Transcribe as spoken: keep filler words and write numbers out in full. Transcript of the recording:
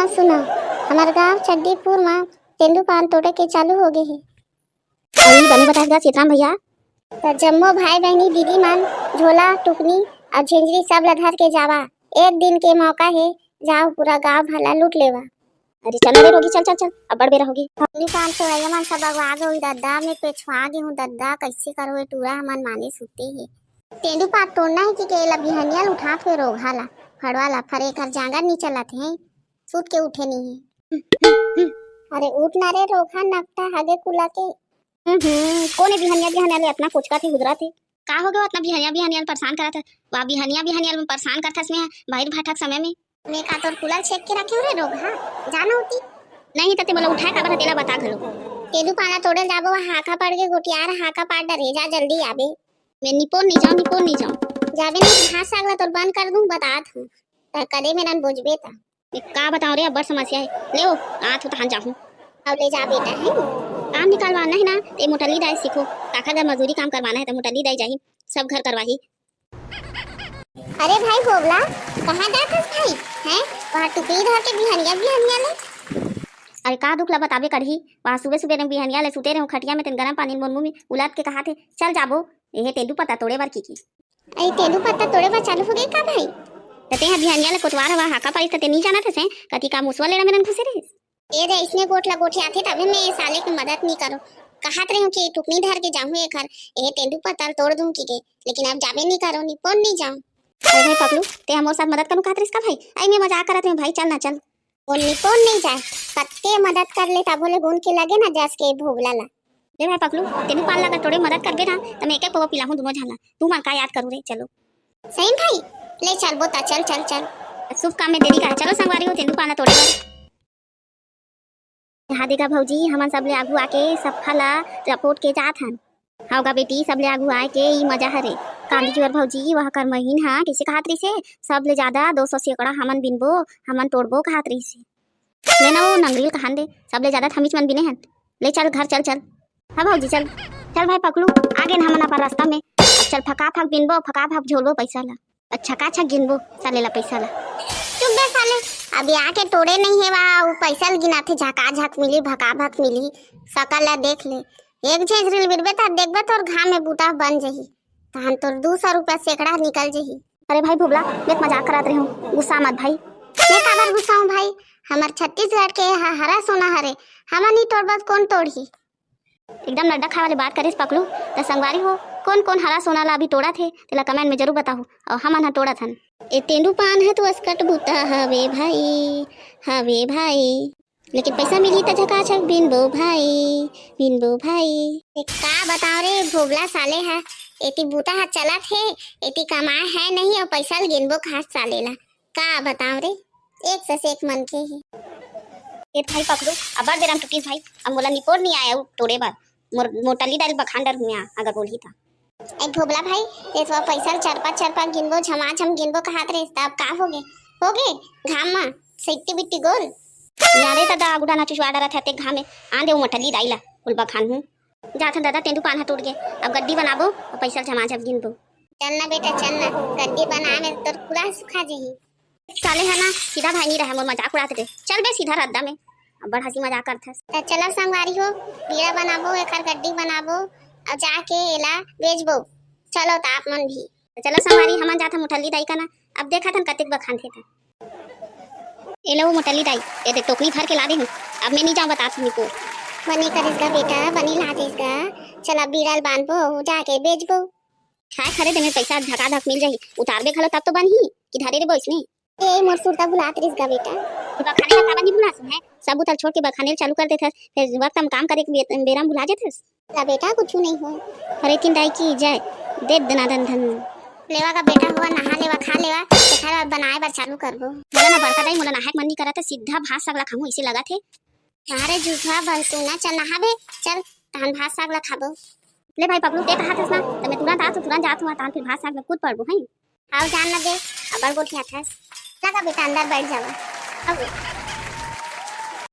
सुना, हमर गांव चड्डीपुर म तेंदू पान तोड़े के चालू हो गे हे। अरे, बने बतास गा सीतराम भैया। त जम्मो भाई बहिनी दीदी मन झोला, टुकनी अउ झेंझरी सब ल धर के जावा। एक दिन के मौका हे, जाओ पूरा गांव भर ल लूट लेवा। अरे चल रे रोगी, चल, चल, चल, अब्बड़ बेरा होगे। हमनी पान तो अइया मन सब अगवा गई दद्दा, मैं पेछवा गे हूँ दद्दा, कैसे करो ये टूरा हमन माने सुते हे। तेंदू पात तोड़ना हे कि के ला बिहनिया ल उठात हुए रोगहा ला, फड़वा ला, फरे कर जांगर नी चलत हे, सूत के उठे नी हे। अरे उठ ना रे रोगहा नकटा हगे कुला के। हम्म, कोने बिहनिया बिहनिया ले अतना कोचका थे गुजरा थे। का हो गया अतना बिहनिया बिहनिया ल परेशान करत है? वा बिहनिया बिहनिया ल परेशान करत हस में भाई भाठक समय में। मैं का तोर कूलर छेक के रखे हूँ रे रोगहा, जाना होती। नहीं त ते मोला उठाए काबर ह तेला बता घलो। तेंदू पाना तोड़े ल जाबो, वहाँ हाका पड़ के गोटियार हाका पाड़ डरे, जा जल्दी आबे। मैं निपोर नहीं जाऊँ, निपोर नहीं जाऊँ। जाबे नहीं त घास साग ला तोर बंद कर दूँ, बतात हूँ। त कदे मेरन बोझबे त। मैं का बताऊँ रे, अब्बड़ समस्या है। ले ओ, आत हो तहान जाहूँ। अब ले जा बेटा, है। काम निकालवाना है ना, ते मोटली दाई सीखो। काखर घर मजदूरी काम करवाना है त मोटली दाई जाही, सब घर करवाही। अरे भाई भोबला, कहाँ जात हस भाई? हैं? वहाँ टुकनी धर के बिहनिया बिहनिया ले। अरे का दुख ला बताबे कढ़ी, वहाँ सुबह सुबह ने बिहनिया ले सुते रहूँ खटिया में, तेन गरम पानी मोर मुँह में उलात के कहा थे, चल जाबो, ये तेंदू पत्ता तोड़े बर की की। अरे तेंदू पत्ता तोड़े बर चालू हो गई का भाई? त तेहा बिहनिया ले कोतवार हवा हाका पारिस त ते नहीं जानत हसे, कति का मुसवा लेड़ा मेरन घुसे रहिस। ए दे, इसने गोठ ला गोठियाथे तभे मैं ए साले के मदद नी करो। कहत रहे हूँ कि टुकनी धर के जाहूँ एकर, ए तेंदू पत्ता ल तोड़ दूँ कि के, लेकिन अब जाबे नी करो, निपोन नी जाऊँ। अरे भाई पकलू, ते हमर साथ मदद करूँ कहत रहिस का भाई? आई मैं मजाक करत हूँ भाई, चल ना चल। वो निपोन नी जाए, कत्ते मदद कर ले तभो ले गुन के लगे ना जस के भोगला ला। ले भाई पकलू, तेंदू पान ला अगर तोड़े मदद करबे ना, त मैं एक एक पौवा पिलाहूँ दुनो झन ला। तू मन का याद करू रे, चलो। सही भाई, ले चलबो ता, चल, चल, चल। शुभ काम में देरी का है, चलो संगवारी हो, तेंदू पाना तोड़े बर। यहाँ देखा भौजी, हमन सबले आगू आके सफा ला चपोट के जात हन। हव गा बेटी, सबले आगू आए के ई मजा हरे। कांदी जुअर भौजी, वह कर महीन हा, किसे कहत रहिसे, सबले ज्यादा दो सौ सैकड़ा हमन बिनबो, हमन तोड़बो कहत रहिसे। ले ना वो नंगरील कहान दे, सबले ज्यादा थमिच मन बिने हन। ले चल घर चल चल। हाँ भौजी चल। चल भाई पकलू, आगे न हमन अपन रास्ता में। अब चल फकाफक बिनबो, फकाफक झोलबो पैसा ला। अच्छा का छक गिनबो साले ला पैसा ला। चुप बे साले, अभी आके तोड़े नहीं हे वा, वो पैसा ल गिनाथे, झकाझक मिली, भकाभक मिली, सकल ला देख ले। एक झेझरी ल बिनबे त देखबे तोर घाम में बूता बन जही, तहन तोर दू सौ रुपया सैकड़ा निकल जही। अरे भाई भोबला, मैं त मजाक करत रहे हूँ, गुस्सा मत भाई। मैं काबर गुस्सा हूँ भाई, हमर छत्तीसगढ़ के ह-, हरा सोना हरे, हमन नी तोड़बो त कौन तोड़ही? एकदम नड्डा खाए वाले बात करेस पकलू। त संगवारी हो, कौन कौन हरा सोना ला अभी तोड़त हे, तेला कमेंट में जरूर बताहू, अउ हमन ह तोड़त हन। ए तेंदू पान ह तो असकट बूता हवे भाई, हवे भाई, लेकिन पैसा मिली त झकाझक बिनबो भाई, बिनबो भाई। ए का बताओ रे भोबला साले ह, एती बूता ह चलत हे, एती कमाए है नहीं, अउ पैसा ल गिनबो कहाँ साले ला। का बताओ रे, एक से एक मनखे हे। ए भाई पकलू, अब्बड़ बेरम टूटिस भाई, अब मोला निपोर नहीं आया तोड़े बर, मोर मोटली डाल बखान डर हुआ अगर बोलही त। ए भोबला भाई, ते तो पैसा ल चरपा चरपा गिनबो, झमाझम गिनबो कहत रहिस, त अब का होगे? होगे घाम म सिट्टी बिट्टी गोल। यारे त दा गुडा ना चुचवा डरत हे ते घाम में, आन दे वो मोटली दाई ला, कुल बखान हूँ। जाथन दादा, तेंदू पान ह टूट गे, अब गड्डी बनाबो अउ पैसा ल झमाझम गिनबो। चल ना बेटा, चल ना, गड्डी बनाए में तोर पूरा सुखा जही। साले ह ना सीधा भाई नहीं रहे, मोर मजाक उड़ात दे। चल बे सीधा रद्दा में, अब्बड़ हंसी मजाक करथस। त चलो संगवारी हो, बीड़ा बनाबो, एकर गड्डी बनाबो, अउ जाके एला बेचबो। चलो त आप मन भी। त चलो संगवारी, हमन जाथन मुठल्ली दाई कना, अब देखथन कतेक बखान थे त। एलो मुठल्ली दाई, ए दे टोकनी भर के ला दे हूँ, अब मैं नहीं जाऊँ बतात हूँ को। बने करिस गा बेटा, बने ला देस गा। चल अब बीड़ा ल बांधबो, जाके बेचबो। खाए खरे दे में पैसा धकाधक मिल जाही, उतारबे घलो तब तो बनही कि धरे रे बोइस ने। ए मोर सुरता भुलात रिस गा बेटा। बखाने ला काबर नहीं भुलास है? सब उतर छोड़ के बखाने ल चालू कर देथस, फिर वक्त हम काम करे के बे-, बेरा में भुला जेथस। ला बेटा कुछ नहीं हो। अरे तीन दाई की जय, दे दनादन धन। लेवा गा बेटा हुआ नहा लेवा खा लेवा, तेखर बाद बनाए बर चालू करबो। मोला ना बड़का दाई मोला नहाए के मन नहीं करत है, सीधा भात साग ला खाहूँ इसे लगत है। अरे झूठा बल तू ना, चल नहाबे, चल तहन भात साग ला खाबो। ले भाई पकलू, ते कहा थस ना, त मैं तुरंत आत हूँ, तुरंत जात हूँ, तहन फिर भात साग में कूद पड़बो है। आओ जान ना दे, अब्बड़ गोठियाथस। लगा बेटा अंदर बैठ जावा। अब